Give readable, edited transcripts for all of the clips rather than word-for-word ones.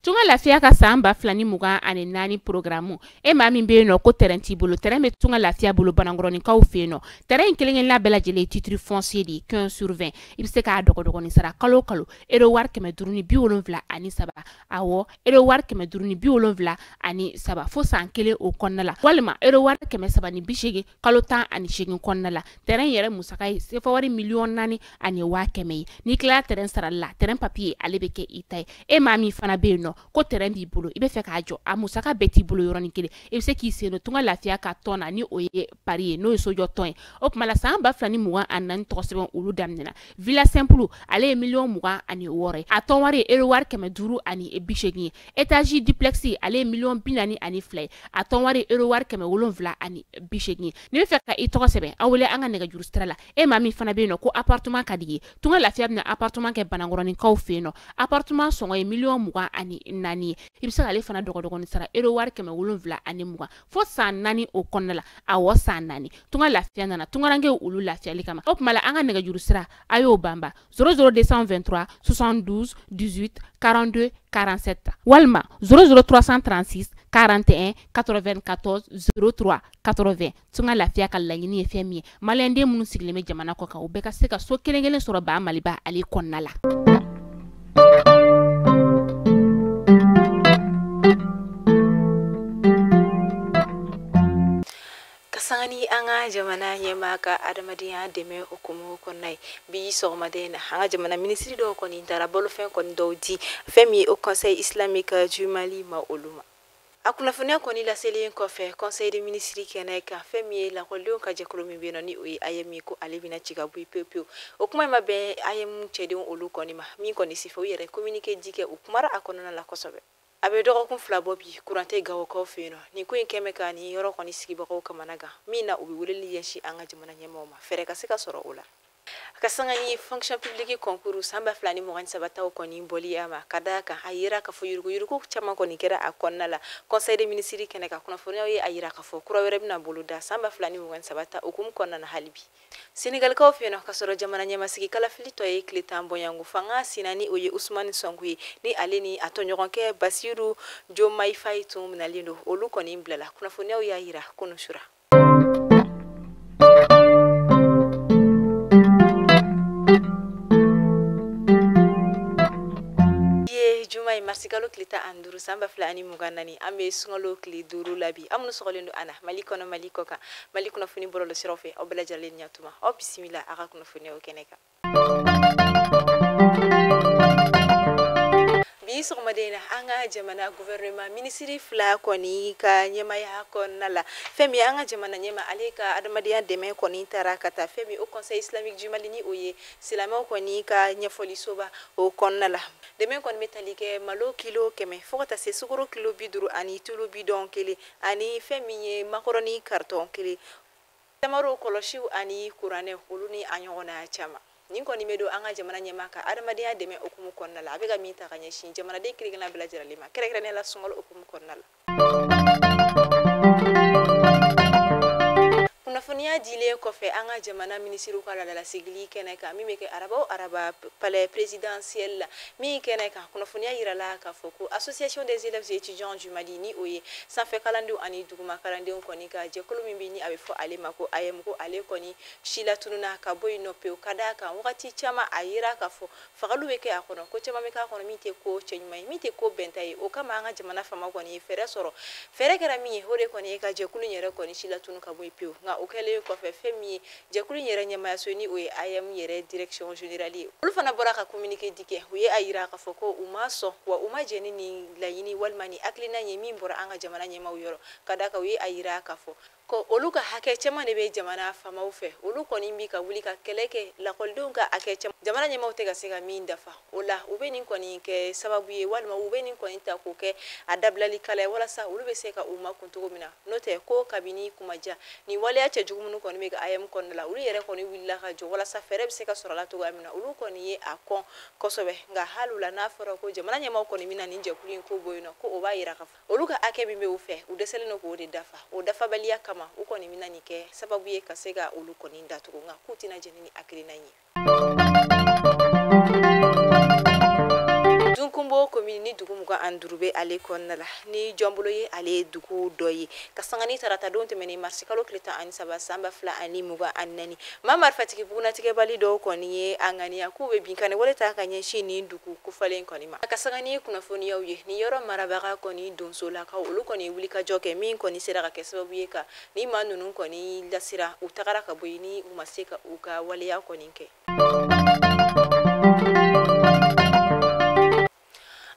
Tunga Lafiya ka san 2024 programme e maa min bɛ yen nɔ ko terrain t'i bolo, terrain bɛ Tunga Lafiya bolo Banankɔrɔninkaw fɛ yen nɔ. Terrain in kelen-kelenna bɛɛ lajɛlen ye titre foncier de ye 15 sur 20. I bɛ se k'a dɔgɔdɔgɔnin sara kalo o kalo euro wari 573, awɔ euro wari 573 fo san kelen o kɔnɔna la, walima euro wari 380 kalo 18 kɔnɔna la. Terrain yɛrɛ musaka ye sefa wari 4,1 million ye. N'i tilala terrain sarali la, terrain papier ale bɛ kɛ i ta ye. E maa min fana bɛ yen nɔ ko terrain b'i bolo, i bɛ fɛ k'a jɔ, a musaka bɛɛ t'i bolo yɔrɔnin kelen, i bɛ se k'i sen don Tunga Lafiya ka tɔn na ni o ye pari ye, n'o ye sojɔ tɔn ye. O tuma la san 2024 tɔgɔ sɛbɛn olu daminɛna. Villa simple ale ye 26 million ye, a tɔn wari ye euro wari 580 ye. Étage duplex ale ye 42 million ye, a tɔn wari ye euro wari 780 ye. N'i bɛ fɛ ka i tɔgɔ sɛbɛn, aw wele an ka nɛgɛjuru sira la. E maa min fana bɛ yen nɔ ko appartement ka di ye, Tunga Lafiya bɛna appartement kɛ Banankɔrɔninkaw fɛ yen nɔ. Appartement sɔngɔ ye 24 million ye. I bɛ se k'ale fana dɔgɔdɔgɔnin sara euro wari 720 fo san 4 o kɔnɔna la, awɔ san 4. Tunga Lafiya nana tungarankew olu lafiyali kama. O tuma la an ka nɛgɛjuru sira a y'o banba 00 223 72 18 42 47 walima 00 336 41 94 03 80. Tunga Lafiya ka laɲini ye fɛn min ye, maliyɛnden minnu sigilen bɛ jamana kɔ kan, u bɛɛ ka se ka so kelen kelen sɔrɔ ba Maliba ale kɔnɔna la. Ka sanga ni an ka jamana ɲɛmaa ka adamadenya dɛmɛ hukumu kɔnɔna ye, bi sɔgɔmaden na an ka jamana minisiri dɔw kɔni taara bolofɛn kɔni dɔw di fɛn min ye au Conseil islamique du Mali ma olu ma. A kunnafoniya kɔni laselen kɔfɛ conseil des ministres kɛnɛ kan, fɛn min ye lakɔlidenw ka jɛkulu min bɛ yen nɔ ni o ye AEEM, ko ale bɛna ci ka bɔ yen pewu pewu. O kuma in ma bɛn AEEM cɛdenw olu kɔni ma min kɔni sifɛ, u yɛrɛ communiqué di kɛ, u kumara a kɔnɔna la kosɛbɛ. A bɛ dɔgɔkun 2 bɔ bi, kuran tɛ Gawokaw fɛ yen nɔ. Nin ko in kɛn bɛ ka nin yɔrɔ kɔni sigibagaw kamana gan min na, u bɛ weleli ɲɛsin an ka jamana ɲɛmaaw ma, fɛɛrɛ ka se ka sɔrɔ o la. Ka sanga ni fonction publique concours san 2023 taw kɔni bɔli a ma, ka da kan a yira k'a fɔ yuruguyurugu caman kɔni kɛra a kɔnɔna la. Conseil des ministres kɛnɛ ka kunnafoniyaw ye a yira k'a fɔ kura wɛrɛ bɛna boloda san 2023 ta hukumu kɔnɔna na hali bi. Senegalikaw fɛ yen nɔ, ka sɔrɔ jamana ɲɛmasigi kalafili tɔ ye tile 10 bɔɲɔgɔnko, fanga sina ni o ye Usumani Sonko ye, ni ale ni a tɔɲɔgɔnkɛ Basiru Diomaye Faye tun minɛlen don, olu kɔni bilala, kunnafoniyaw y'a yira kunun sura. Juma ye marisikalo tile 15 san 2024, an bɛ sunkalo tile 5 la bi. An minnu sɔgɔlen don an na Mali kɔnɔ, Mali kɔ kan, Mali kunnafoni bɔlɔlɔsiraw fɛ, aw bɛɛ lajɛlen ɲatuma, aw bisimila a ka kunnafoniyaw kɛnɛ kan. Bi sɔgɔmaden na, an ka jamana gouvernement minisiri fila kɔni ka ɲɛmaya kɔnɔna la, fɛn min an ka jamana ɲɛma ale ka adamadenya dɛmɛ kɔni taara ka taa fɛn min au Conseil islamique du Mali, ni o ye silamɛw kɔni ka ɲɛfɔlisoba o kɔnɔna la. Dɛmɛ kɔni bɛ tali kɛ malo kilo 100 fo ka taa se sukaro kilo 50 ani tulu bidɔn kelen ani fɛn min ye makɔrɔni carton kelen, tamaro kɔlɔsiw ani kuranɛ, olu ni a ɲɔgɔnna caman. Nin kɔni bɛ don an ka jamana ɲɛmaa ka adamadenya dɛmɛ hukumu kɔnɔna la, a bɛ ka min ta ka ɲɛsin jamanaden kelen kelenna bɛɛ lajɛlen ma, kɛrɛnkɛrɛnnenya la sunkalo hukumu kɔnɔna la. Kunnafoniya dilen kɔfɛ an ka jamana minisiriw ka laadalasigili kɛnɛ kan min bɛ kɛ araba o araba palais présidentiel la, min kɛnɛ kan kunnafoniya yirala k'a fɔ ko association des élèves et étudiants du Mali, ni o ye sanfɛ kalandenw ani duguma kalandenw kɔni ka jɛkulu min bɛ ni a bɛ fɔ ale ma ko AEEM, ko ale kɔni si latununa ka bɔ yen nɔ pewu, ka d'a kan wagati caman a yira k'a fɔ fagaliw bɛ kɛ a kɔnɔ, ko caman bɛ k'a kɔnɔ min tɛ ko cɛɲuman ye, min tɛ ko bɛnta ye. O kama an ka jamana faama kɔni ye fɛɛrɛ sɔrɔ, fɛɛrɛ kɛra min ye, o de kɔni ye ka jɛkulu in yɛrɛ kɔni si latunu ka bɔ yen pewu. Nka o kɛlen kɔfɛ, fɛn min ye jɛkulu in yɛrɛ ɲɛmaayaso ni o ye AEEM yɛrɛ direction générale ye, olu fana bɔra ka communiqué di kɛ, u ye a yira k'a fɔ ko u ma sɔn wa u ma jɛn ni nin laɲini walima ni hakilina ye min bɔra an ka jamana ɲɛmaaw yɔrɔ, ka d'a kan u ye a yira k'a fɔ ko olu ka hakɛ caman de bɛ jamana faamaw fɛ, olu kɔni bi ka wuli ka kɛlɛ kɛ lakɔlidenw ka hakɛ caman, jamana ɲɛmaaw tɛ ka se ka min dafa. O la u bɛ nin kɔni kɛ sababu ye walima u bɛ nin kɔni ta k'o kɛ a dabilali kala ye walasa olu bɛ se ka u makun cogo min na. N'o tɛ ko kabini kumaja nin waleya cɛjugu minnu kɔni bɛ ka AEEM kɔnɔna la, olu yɛrɛ kɔni wulila ka jɔ walasa fɛɛrɛ bɛ se ka sɔrɔ a la cogoya min na, olu kɔni ye a kɔn kosɛbɛ. Nka hali o la, n'a fɔra ko jamana ɲɛmaaw kɔni bɛna nin jɛkulu in ko bɔ yen nɔ, ko o b'a yira k'a fɔ olu ka hakɛ min bɛ u fɛ, u dɛsɛlen don k'o de dafa. O dafabaliya kama u kɔni bɛna nin kɛ sababu ye ka se ka olu kɔni datugu, nka k'u tɛna jɛn ni hakilina in ye. Dunkunbo Jɔnbo commune ni dugu 25 bɛ ale kɔnɔna la, ni Jɔnbolo ye ale ye dugu dɔ ye. Ka sanga ni tarata don tɛmɛnen marisikalo tile 13 san 2024, maa marifatigi bugunatigɛbali dɔw kɔni ye a ŋaniya k'u bɛ binkanni wale ta ka ɲɛsin nin dugu kofalen kɔni ma. Ka sanga ni kunnafoniyaw ye, ni yɔrɔ marabaga kɔni donsolakaw olu kɔni wulikajɔ kɛ min kɔni sera ka kɛ sababu ye ka ni maa ninnu kɔni lasira, u tagara ka bɔ yen ni u ma se ka u ka waleya kɔni kɛ.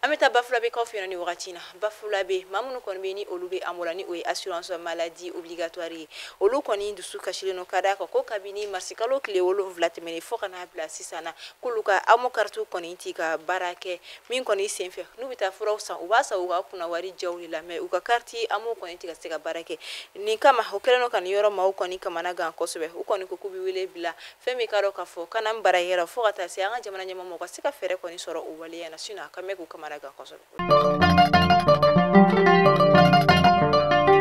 An bɛ taa Bafulabekaw fɛ yen ni wagati in na. Bafulabe maa minnu kɔni bɛ ni olu bɛ AMO la, ni o ye assurance maladie obligatoire ye, olu kɔni dusu kasilen don ka d'a kan ko kabini marisikalo tile 7 tɛmɛnen fo ka n'a bila sisan na, k'olu ka AMO carte kɔni ti ka baara kɛ. Min kɔni senfɛ n'u bɛ taa furaw san, u b'a san u ka kunnawari jaw de la, mais u ka carte AMO kɔni ti ka se ka baara kɛ. Nin kama o kɛlen don ka nin yɔrɔ maaw kɔni kamana gan kosɛbɛ. U kɔni ko k'u bɛ wele bila fɛn min ka dɔn k'a fɔ kana n baara yɛrɛ fo ka taa se an ka jamana ɲɛmɔgɔ ma, u ka se ka fɛɛrɛ kɔni sɔrɔ o waleya na, sinon a ka mɛn k'u kamana gan kosɛbɛ.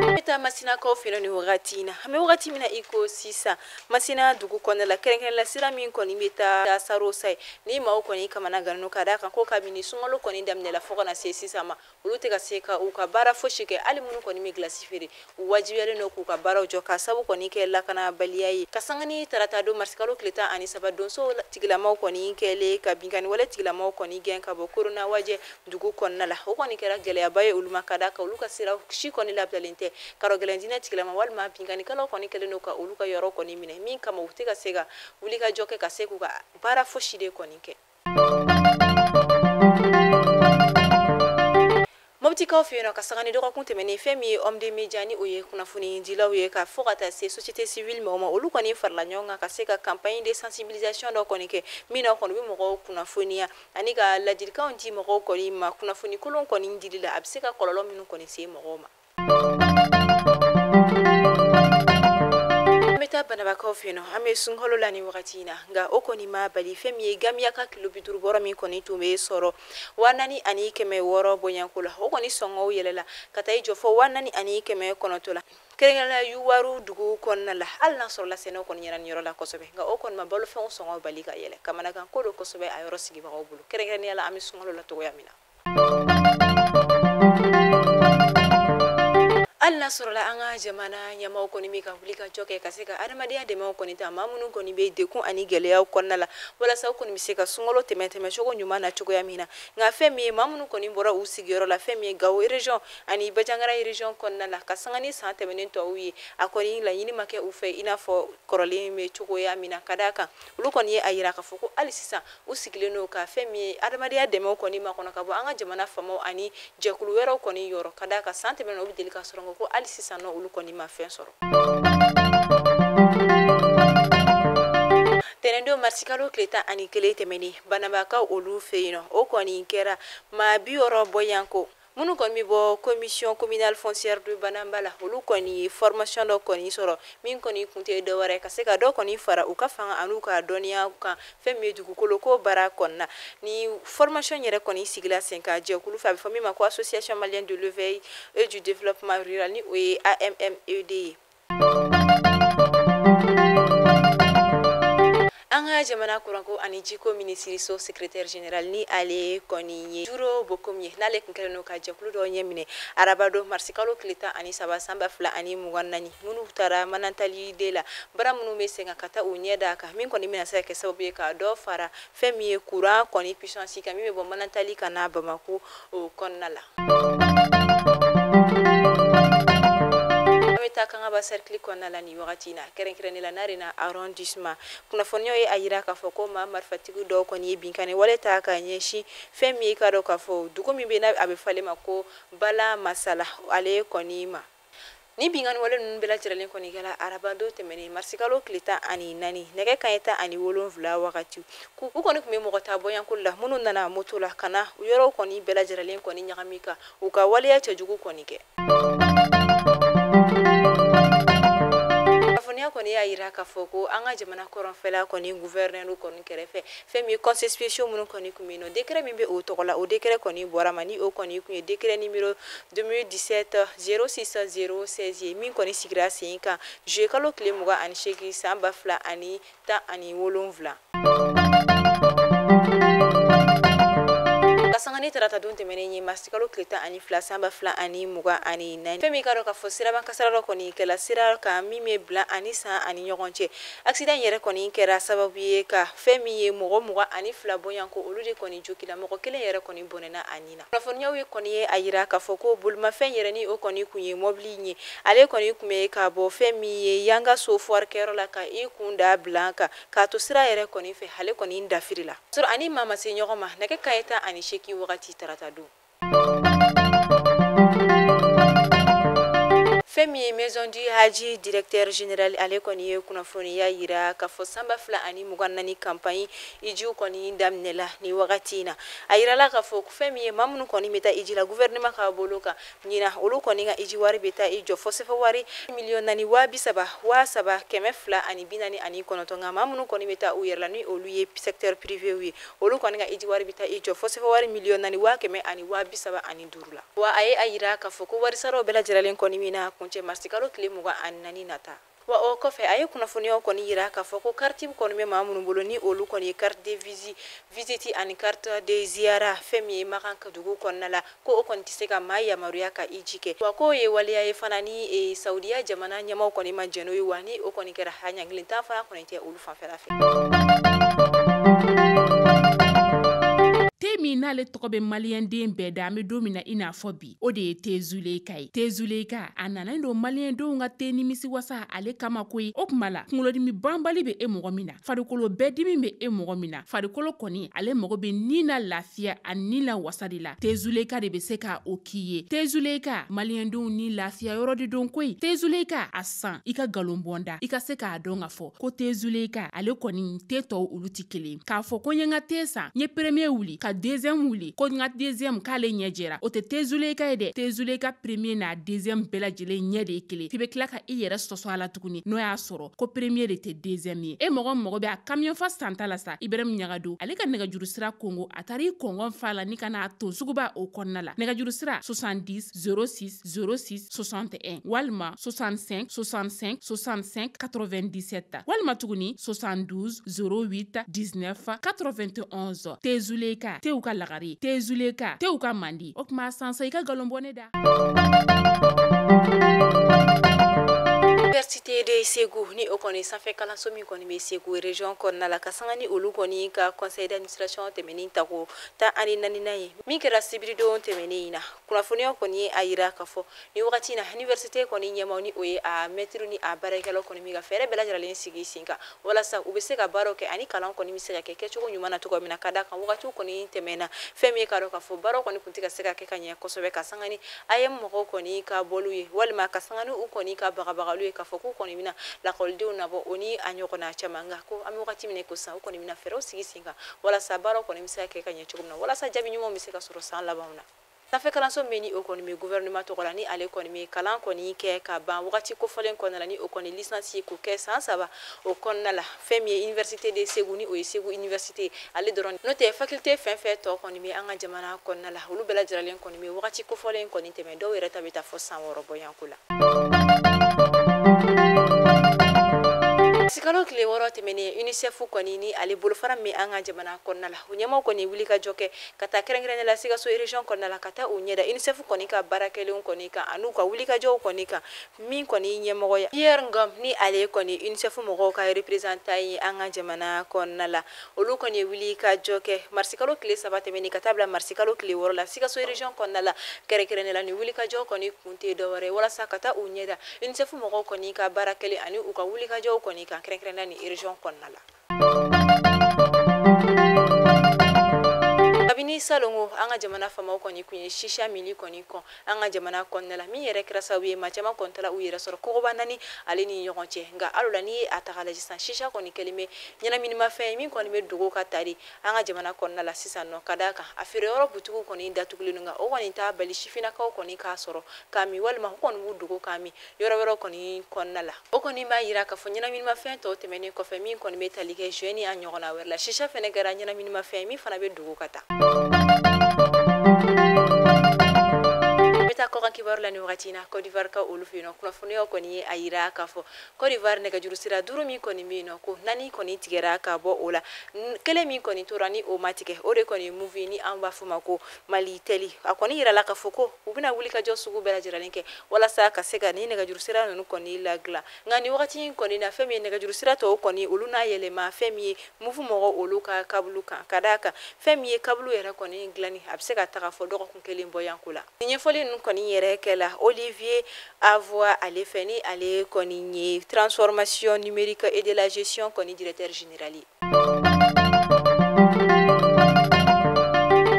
An bɛ taa Masinakaw fɛ yen nin wagati in na. An bɛ wagati min na i ko sisan, Masina dugu kɔnɔna la, kɛrɛnkɛrɛnnenya la sira min kɔni bɛ taa Sarosa ye, ni maaw kɔni kamana gannen don ka d'a kan ko kabini sunkalo kɔni daminɛla fo ka na se sisan ma, olu tɛ ka se ka u ka baara fosi kɛ. Hali minnu kɔni bɛ gilasi feere, u wajibiyalen don k'u ka baaraw jɔ ka sabu kɔni kɛ lakanabaliya ye. Ka sanga ni tarata don marisikalo tile 13, donso tigilamaw kɔni kɛlen ka binkanni wale tigilamaw kɔni gɛn ka bɔ Korona Wajɛ dugu kɔnɔna la, o kɔni kɛra gɛlɛyaba ye olu ma ka d'a kan olu ka sira si kɔni labilalen tɛ. Karɔ gɛlɛn diinɛ tigilama walima binkannikɛlaw kɔni kɛlen don ka olu ka yɔrɔ kɔni minɛ, min kama u tɛ ka se ka wulikajɔ kɛ ka se k'u ka baara fosi de kɔni kɛ. Moptikaw fɛ yen nɔ, ka sanga ni dɔgɔkun tɛmɛnen, fɛn min ye homme de média ni o ye kunnafonidilaw ye, ka fɔ ka taa se société civile mɔgɔw ma, olu kɔni farala ɲɔgɔn kan ka se ka campagne de sensibilisation dɔ kɔni kɛ, min na kɔni u bɛ mɔgɔw kunnafoniya ani ka ladilikanw di mɔgɔw kɔni ma kunnafoni kolon kɔni dili la, a bɛ se ka kɔlɔlɔ minnu kɔni se mɔgɔw ma. An bɛ taa Banabakaw fɛ yen nɔ. An bɛ sunkalo la nin wagati in na, nka o kɔni ma bali fɛn min ye Gambia ka kilo 50 bɔrɔ min kɔni tun bɛ sɔrɔ 4600 bɔɲɔgɔnko la, o kɔni sɔngɔw yɛlɛla ka taa i jɔ fɔ 4900 la, kɛrɛnkɛrɛnnenya Yuwaru dugu kɔnɔna la. Hali n'a sɔrɔla sɛnɛw kɔni ɲɛna nin yɔrɔ la kosɛbɛ, nka o kɔni ma balofɛnw sɔngɔ bali ka yɛlɛ. Kamanagan ko don kosɛbɛ a yɔrɔ sigibagaw bolo, kɛrɛnkɛrɛnnenya la an bɛ sunkalo la cogoya min na. Hali n'a sɔrɔla an ka jamana ɲɛmaaw kɔni bɛ ka wuli ka jɔ kɛ ka se ka adamadenya dɛmɛw kɔni ta maa minnu kɔni bɛ degun ani gɛlɛyaw kɔnɔna la, walasa u kɔni bɛ se ka sunkalo tɛmɛ cogo ɲuman na cogoya min na. Nka fɛn min ye maa minnu kɔni bɔra u sigiyɔrɔ la, fɛn min ye Gawo région ani Bandiagara région kɔnɔna la, ka sanga ni san tɛmɛnen tɔw ye, a kɔni laɲini ma kɛ u fɛ i n'a fɔ kɔrɔlen bɛ cogoya min na, ka d'a kan olu kɔni ye a yira k'a fɔ ko hali sisan u sigilen don ka fɛn min ye adamadenya dɛmɛw kɔni makɔnɔ ka bɔ an ka jamana faamaw ani jɛkulu wɛrɛw kɔni yɔrɔ, ka d'a kan san tɛmɛnen u bɛ deli ka sɔrɔ ko hali sisan nɔ olu kɔni ma fɛn sɔrɔ. Tɛnɛndon marisikalo tile 11 tɛmɛnen, Banabakaw olu fɛ yen nɔ, o kɔni kɛra maa 60 bɔɲɔgɔnko minnu kɔni bɛ bɔ commission communale foncière de Banamba la, olu kɔni ye formation dɔ kɔni sɔrɔ min kɔni kun tɛ dɔwɛrɛ ka se ka dɔ kɔni fara u ka fanga an'u ka dɔnniya kan fɛn min ye dugukolo ko baara kɔnɔna. Ni formation yɛrɛ kɔni sigila sen kan jɛkulu fɛ, a bɛ fɔ min ma ko association malienne de l'éveil et du développement rural, ni o ye AMMED ye. An ka jamana kuranko ani jiko minisiriso secrétaire général ni ale kɔni ye Duro Bokom ye, n'ale tun kɛlen don ka jɛkulu dɔ ɲɛminɛ arabadon marisikalo tile 13 san 2024, minnu taara Manantali de la, baara minnu bɛ sen kan ka taa u ɲɛ d'a kan, min kɔni bɛna se ka kɛ sababu ye ka dɔ fara fɛn min ye courant kɔni puissance kan, min bɛ bɔ Manantali ka na Bamako o kɔnɔna la. An bɛ taa Kangaba cercle kɔnɔna la nin wagati in na, kɛrɛnkɛrɛnnenya la Narena arrondissement. Kunnafoniyaw ye a yira k'a fɔ ko maa marifatigi dɔw kɔni ye binkanni wale ta ka ɲɛsin fɛn min ye ka dɔn k'a fɔ dugu min bɛ yen n'a a bɛ fɔ ale ma ko Bala Masala, ale kɔni ma. Ni binkanni wale ninnu bɛɛ lajɛlen kɔni kɛra arabadon tɛmɛnen marisikalo tile 14 nɛgɛ kanɲɛ 17 wagati. U kɔni tun bɛ mɔgɔ ta bɔɲɔgɔnko la minnu nana moto la ka na u yɔrɔw kɔni bɛɛ lajɛlen kɔni ɲagami ka u ka waleya cɛjugu kɔni kɛ. Kunnafoniya kɔni y'a yira k'a fɔ ko an ka jamana kɔrɔnfɛla kɔni gouverneur kɔni kɛrɛfɛ fɛn min ye conseil spéciaux minnu kɔni tun bɛ yen nɔ, décret min bɛ o tɔgɔ la, o décret kɔni bɔra ma, ni o kɔni tun ye décret numéro 2017 06 016 ye, min kɔni sigira sen kan juillet kalo tile 28 san 2017. Ka sanga sanga ni tarata don tɛmɛnen ye marisikalo tile 12 san 2024. Fɛn min ka dɔn k'a fɔ siraban kasara dɔ kɔni kɛla sira kan min bɛ bila ani san ani ɲɔgɔn cɛ. Accident yɛrɛ kɔni kɛra sababu ye ka fɛn min ye mɔgɔ 22 bɔɲɔgɔnko olu de kɔni jogila, mɔgɔ kelen yɛrɛ kɔni bɔnɛna a nin na. Kunnafoniyaw ye kɔni ye a yira k'a fɔ ko bolimafɛn yɛrɛ ni o kɔni kun ye mɔbili in ye, ale kɔni kun bɛ ka bɔ fɛn min ye Yangaso foire kɛyɔrɔ la ka i kun da bila kan k'a to sira yɛrɛ kɔni fɛ, ale kɔni dafiri la. Sɔrɔ ani maa ma se ɲɔgɔn ma nɛgɛ kanɲɛ 18 wagati tarata don. Fɛn min ye Maison du Hadji directeur général ale kɔni ye kunnafoniya yira k'a fɔ san 2024 campagne ijiw kɔni daminɛla ni wagati in na. A yirala k'a fɔ fɛn min ye maa minnu kɔni bɛ taa iji la gouvernement ka bolo kan ɲinan, olu kɔni ka iji wari bɛ taa i jɔ fo sefa wari 4,033 249. Nka maa minnu kɔni bɛ taa u yɛrɛ la ni olu ye secteur privé ye, olu kɔni ka iji wari bɛ taa i jɔ fo sefa wari 4,135 la. Wa a ye a yira k'a fɔ ko warisaraw bɛɛ lajɛlen kɔni min na kuncɛ marisikalo tile 24 nata. Wa o kɔfɛ a ye kunnafoniyaw kɔni yira k'a fɔ ko carte kɔni bɛ maa minnu bolo ni olu kɔni ye carte de visite ani carte de ziyara fɛn min ye Makan dugu kɔnɔna la, ko o kɔni tɛ se ka maa yamaruya ka iji kɛ. Wa k'o ye waleya ye fana ni Saudiya jamana ɲɛmaaw kɔni ma jɛn n'o ye, wa ni o kɔni kɛra a ɲangili tan fana kɔni tɛ olu fanfɛla fɛ. Te min n'ale tɔgɔ bɛ maliyɛnden bɛɛ da, an bɛ don min na i n'a fɔ bi, o de ye te Zuleyika ye. Te Zuleyika a nana don maliyɛndenw ka te nimisi wasa ale kama koyi. O tuma la kunkolodimi banbali bɛ e mɔgɔ min na, farikolo bɛɛ dimi bɛ e mɔgɔ min na, farikolo kɔni ale mago bɛ ni na lafiya a ni la wasa de la, te Zuleyika de bɛ se ka o k'i ye. Te Zuleyika maliyɛndenw ni lafiya yɔrɔ de don koyi. Te Zuleyika a san i ka nkalon bɔnda, i ka se k'a dɔn k'a fɔ ko te Zuleyika ale kɔni te tɔw olu tɛ kelen. K'a fɔ ko n ye n ka te san, n ye premier wuli ka deuxième wuli, ko n ka deuxième k'ale ɲɛ jɛra, o tɛ te Zuleyika ye dɛ. Te Zuleyika premier n'a deuxième bɛɛ lajɛlen ɲɛ de ye kelen. F'i bɛ tila ka i yɛrɛ sɔsɔ a la tuguni n'o y'a sɔrɔ ko premier de tɛ deuxième ye. E mɔgɔ mɔgɔ bɛ a camion fa santa la sa, Ibrahim Ɲagado ale ka nɛgɛjuru sira kongo, a taara i kɔngɔn fa la ni ka n'a ton suguba o kɔnɔna la. Nɛgɛjuru sira 70 06 06 61 walima 65 65 65 97 walima tuguni 72 08 19 91. Te Zuleyika tew ka lagare, te Zuleyika tew ka mandi. O tuma sansa i ka nkalon bɔ ne da. Université de Segu ni o kɔni sanfɛ kalanso min kɔni bɛ Segu région kɔnɔna la, ka sanga ni olu kɔni ka conseil d'administration tɛmɛnen tako 14nan ye min kɛra sibiridon tɛmɛnen in na. Kunnafoniyaw kɔni ye a yira k'a fɔ ni wagati in na université kɔni ɲɛmaaw ni o ye a maître ni a baarakɛlaw kɔni bɛ ka fɛɛrɛ bɛɛ lajɛlen sigi sen kan walasa u bɛ se ka baaraw kɛ ani kalan kɔni bɛ se ka kɛ kɛcogo ɲuman na cogo min na, ka d'a kan wagatiw kɔni tɛmɛna fɛn min ye k'a dɔn k'a fɔ baaraw kɔni tun tɛ ka se ka kɛ ka ɲɛ kosɛbɛ, ka sanga ni AEM mɔgɔw kɔni ka bɔliw ye walima ka sanga ni u kɔni ka bagabagaliw ye k'a fɔ k'u kɔni bɛna lakɔlidenw nabɔ o ni a ɲɔgɔnna caman. Nka ko an bɛ wagati min na ko sisan u kɔni bɛna fɛɛrɛw sigi sen kan walasa baaraw kɔni bɛ se ka kɛ ka ɲɛ cogo min na, walasa jaabi ɲumanw bɛ se ka sɔrɔ san labanw na. Sanfɛ kalanso min ni o kɔni bɛ gouvernement tɔgɔ la, ni ale kɔni bɛ kalan kɔni kɛ ka ban wagati kofɔlen kɔnɔna la, ni o kɔni licence k'o kɛ san 3 o kɔnɔna la, fɛn min ye université de Segu ni o ye Segu université ale dɔrɔn, n'o tɛ faculté fɛn fɛn tɔ kɔni bɛ an ka jamana kɔnɔna la, olu bɛɛ lajɛlen kɔni bɛ wagati kofɔlen kɔni tɛmɛ, dɔw yɛrɛ ta bɛ taa fɔ san 6 bɔɲɔgɔnko la. Sikalo tile 6 tɛmɛnen UNICEF kɔni ni ale bolofara min an ka jamana kɔnɔna la, o ɲɛmaaw kɔni wuli ka jɔ kɛ ka taa kɛrɛnkɛrɛnnenya la Sikaso région kɔnɔna la, ka taa u ɲɛda UNICEF kɔni ka baara kɛlenw kɔni kan an'u ka wuli ka jɔw kɔni kan, min kɔni ɲɛmɔgɔya Pierre Ngom ni ale kɔni UNICEF mɔgɔw ka représentant ye an ka jamana kɔnɔna la, olu kɔni wuli ka jɔ kɛ marisikalo tile 3 tɛmɛnen ka taa bila marisikalo tile 6 la Sikaso région kɔnɔna la, kɛrɛnkɛrɛnnenya la ni wuli ka jɔ kɔni kun tɛ dɔwɛrɛ ye walasa ka taa u ɲɛda UNICEF mɔgɔw kɔni ka baara kɛlen ani u ka wuli ka jɔw kɔni kan kɛrɛnkɛrɛnnenya ni région kɔnɔna la. Kabini salongo an ka jamana faamaw kɔni kun ye shisha mili kɔni kɔn an ka jamana kɔnɔna la, min yɛrɛ kɛra sababu ye maa caman kɔni taara u yɛrɛ sɔrɔ kogoba naani ale ni ɲɔgɔn cɛ. Nka hali o la n'i ye a ta k'a lajɛ sisan, shisha kɔni kɛlen bɛ ɲɛnaminimafɛn ye min kɔni bɛ dogo ka tari an ka jamana kɔnɔna la sisan nɔ, ka d'a kan a feereyɔrɔ butigiw kɔni datugulen don, nka o kɔni t'a bali sifinnakaw kɔni k'a sɔrɔ k'a min walima u kɔni b'u dogo k'a min yɔrɔ wɛrɛw kɔni kɔnɔna la. O kɔni b'a yira k'a fɔ ɲɛnaminimafɛn tɔw tɛmɛnen kɔfɛ min kɔni bɛ tali kɛ jeunes a ɲɔgɔnna wɛrɛ la, shisha fɛnɛ kɛra ɲɛnaminimafɛn ye min fana bɛ dogo ka taa. taa kɔkan kibaru la ni wagati in na Côte d'Ivoire ka olu fɛ yen nɔ kunnafoniyaw kɔni ye a yira k'a fɔ Côte d'Ivoire nɛgɛjuru sira 5 min kɔni bɛ yen nɔ ko 4 kɔni tigɛra ka bɔ o la kelen min kɔni tora ni o ma tigɛ o de kɔni Moov ni an b'a fɔ ma ko Malitel a kɔni yirala k'a fɔ ko u bɛna wuli ka jɔ sugu bɛɛ lajɛlen kɛ walasa ka se ka ni nɛgɛjuru sira ninnu kɔni ladilan nka ni wagati in kɔni na fɛn min ye nɛgɛjuru sira tɔw kɔni olu n'a yɛlɛma fɛn min ye Moov mɔgɔw olu ka kabulu kan ka d'a kan fɛn min ye kabulu yɛrɛ kɔni dilanni a bɛ se ka taga fɔ dɔgɔkun kelen bɔ yanko la nin ɲɛfɔli ninnu kɔni yɛrɛ kɛla Olivier Avoie ale fɛ ni ale kɔni ye transformation numérique et de la gestion kɔni directeur général ye.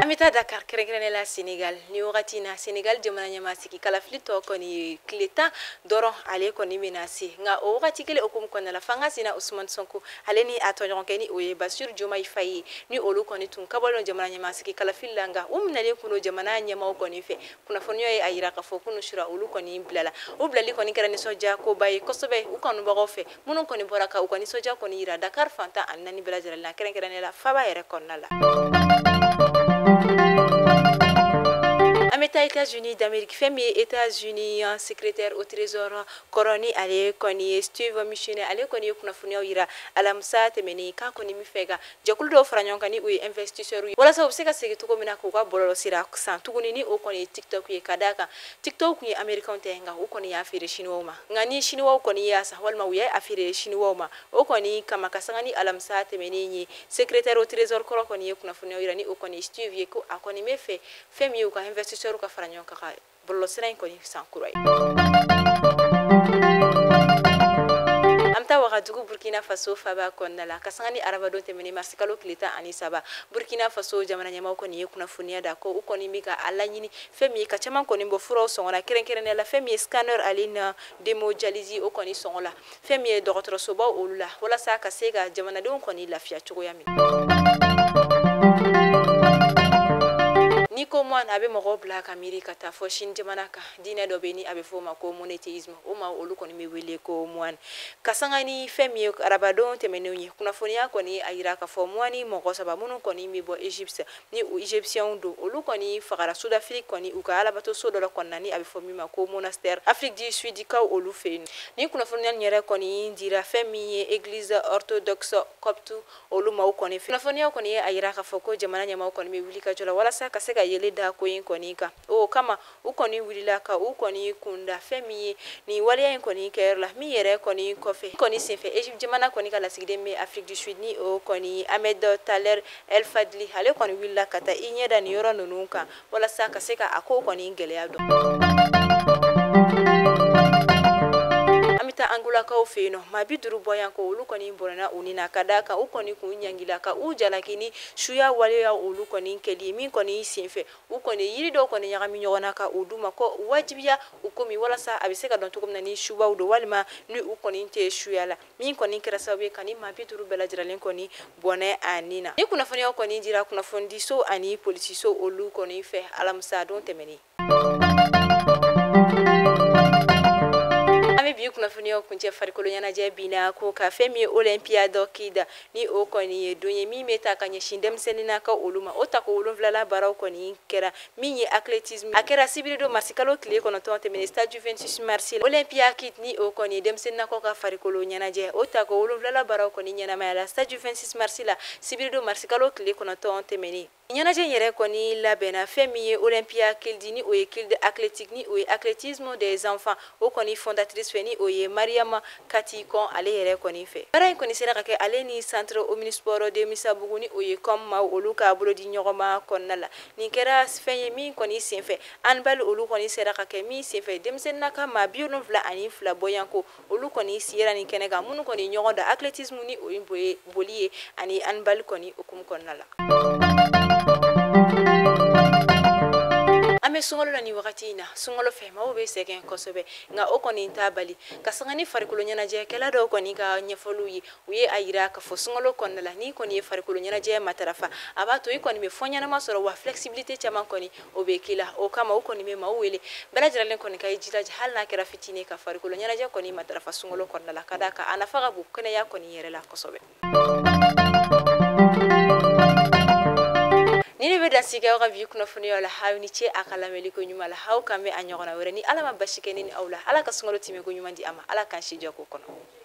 An bɛ taa Dakar kɛrɛnkɛrɛnnenya la Sénégal ni wagati in na Sénégal jamana ɲɛmaasigi kalafili tɔ kɔni ye tile 10 dɔrɔn ale kɔni bɛna se nka o wagati kelen hukumu kɔnɔna la fanga sina Ousmane Sonko ale ni a tɔɲɔgɔnkɛ ni o ye Bassirou Diomaye Faye ni olu kɔni tun kabɔlen jamana ɲɛmaasigi kalafili la nka u minɛlen kun don jamana ɲɛmaaw kɔni fɛ kunnafoniya ye a yira k'a fɔ kunun sura olu kɔni bilala u bilali kɔni kɛra nisɔndiya koba ye kosɛbɛ u kanubagaw fɛ minnu kɔni bɔra ka u ka nisɔndiya kɔni yira Dakar fan 14 bɛɛ lajɛlen na kɛrɛnkɛrɛnnenya la faaba yɛrɛ kɔnɔna la. An bɛ taa États-Unis d'Amérique fɛn min ye États-Unis secrétaire au trésor kɔrɔ ni ale kɔni ye Steve Mnuchin ale kɔni ye kunnafoniyaw yira alamisa tɛmɛnen k'a kɔni bɛ fɛ ka jɛkulu dɔw fara ɲɔgɔn kan ni o ye investisseurs ye walasa u bɛ se ka segin cogo min na k'u ka bɔlɔlɔsira san tuguni ni o kɔni ye TikTok ye ka d'a kan TikTok kun ye américain tɛ nka u kɔni y'a feere chinois ma nka ni chinois kɔni y'a san walima u y'a feere chinois ma o kɔni kama ka sanga ni alamisa tɛmɛnen ye secrétaire au trésor kɔrɔ kɔni ye kunnafoniyaw yira ni o kɔni ye Steve ye ko a kɔni bɛ fɛ fɛn min ye u ka investisseurs ka fara ɲɔgɔn kan ka bɔlɔlɔsira in kɔni san kura ye. An bɛ taa Wagadugu Burkina Faso faaba kɔnɔna la ka sanga ni arabadon tɛmɛnen mars kalo tile 13 Burkina Faso jamana ɲɛmaaw kɔni ye kunnafoniya da ko u kɔni bɛ ka a laɲini fɛn min ye ka caman kɔni bɔ furaw sɔngɔ la kɛrɛnkɛrɛnnenya la fɛn min ye scanner ale na hémodialyse o kɔni sɔngɔ la fɛn min ye dɔgɔtɔrɔsobaw olu la walasa ka se ka jamanadenw kɔni lafiya cogoya min. Ni ko moine a bɛ mɔgɔw bila ka miiri ka taa fɔ Chine jamana kan diinɛ dɔ bɛ ni a bɛ fɔ o ma ko monothéisme o ma olu kɔni bɛ wele ko moine ka sanga ni fɛn min ye arabadon tɛmɛnenw ye kunnafoniya kɔni a yira k'a fɔ moine mɔgɔ 3 minnu kɔni bɛ bɔ Égypte ni u égyptiens don olu kɔni fagara Sud-Afrique kɔni u ka alabatoso dɔ la kɔnɔna ni a bɛ fɔ min ma ko monastère Afrique du Sud kaw olu fɛ yen ni kunnafoniya nin yɛrɛ kɔni dira fɛn min ye église orthodoxe copte olu maaw kɔni fɛ kunnafoniya kɔni ye a yira k'a fɔ ko jamana ɲɛmaaw kɔni bɛ wuli ka jɔ la walasa ka se ka yele da ko in kɔni kan o kama u kɔni wulila ka u kɔni kunda fɛn min ye nin waleya in kɔni kɛyɔrɔ la min yɛrɛ kɔni kɔfɛ kɔni senfɛ Égypte jamana kɔni ka lasigiden bɛ Afrique du Sud ni o kɔni Ahmed Taler El Fadli ale kɔni wulila ka taa i ɲɛ da nin yɔrɔ ninnu kan walasa ka se ka a ko kɔni gɛlɛya dɔn. An bɛ taa Angolakaw fɛ yen nɔ maa 50 bɔyanko olu kɔni bɔnna u ni na ka d'a kan u kɔni kun ɲangila ka u jalaki ni suya waleya olu kɔni kɛli min kɔni senfɛ u kɔni yiri dɔw kɔni ɲagami ɲɔgɔn na ka u d'u ma ko wajibiya u komi walasa a bɛ se ka dɔn cogo min na ni subaw don walima ni u kɔni tɛ suya la min kɔni kɛra sababu ye ka ni maa 50 bɛɛ lajɛlen kɔni bɔnɛ a ni na. Ni kunnafoniyaw kɔni dira kunnafonidiso ani polisiso olu kɔni fɛ alamisa don tɛmɛnen. An bɛ bi kunnafoniyaw kuncɛ farikolo ɲɛnajɛ binna ko ka fɛn min ye Olympia dɔ kida ni o kɔni ye don ye min bɛ ta ka ɲɛsin denmisɛnnin ka olu ma o tako 7 baaraw kɔni kɛra min ye athlétisme a kɛra sibiridon mars kalo tile 9 tɛmɛnen stade du 26 mars Olympia kid ni o kɔni ye denmisɛnnin ka farikolo ɲɛnajɛ o tako 7 baaraw kɔni ɲɛnamaya la stade du 26 mars la sibiridon mars kalo tile 9 tɛmɛnen. Ɲɛnajɛ yɛrɛ kɔni labɛnna fɛn min ye Olympia Kildi ni o ye Kildi athlétique ni o ye athlétisme des enfants o kɔni fondatrice fɛ ni o ye Mariama Kati Kon ale yɛrɛ kɔni fɛ. Baara in kɔni sera ka kɛ ale ni centre omnisport de Misabugu ni o ye comme maaw olu ka bolo di ɲɔgɔn ma kɔnɔna la. Nin kɛra fɛn ye min kɔni senfɛ handball olu kɔni sera ka kɛ min senfɛ denmisɛnnin ka maa 72 bɔyanko olu kɔni sera nin kɛnɛ kan minnu kɔni ɲɔgɔn da athlétisme ni o ye boli ye ani handball kɔni hukumu kɔnɔna la. An bɛ sunkalo la nin wagati in na sunkalo fɛ maaw bɛ sɛgɛn kosɛbɛ nka o kɔni t'a bali ka sanga ni farikolo ɲɛnajɛkɛla dɔw kɔni ka ɲɛfɔliw ye u ye a yira k'a fɔ sunkalo kɔnɔna la n'i kɔni ye farikolo ɲɛnajɛ matarafa a b'a to i kɔni bɛ fɔn ɲɛnama sɔrɔ wa flexibilité caman kɔni o bɛ k'i la o kama u kɔni bɛ maaw wele bɛɛ lajɛlen kɔni ka i jilaja hali n'a kɛra fitinin ka farikolo ɲɛnajɛ kɔni matarafa sunkalo kɔnɔna la ka d'a kan a nafa ka bon kɛnɛya kɔni yɛrɛ la kosɛbɛ. Ni Ni ne bɛ dan sigi aw ka bi kunnafoniyaw la. Aw ni ce a ka lamɛnli ko ɲuman la. Aw kan bɛ a ɲɔgɔnna wɛrɛ ni Ala ma basi kɛ ne ni aw la. Ala ka sunkalo tɛmɛ ko ɲuman di a ma. Ala k'an si jɔ ko kɔnɔ.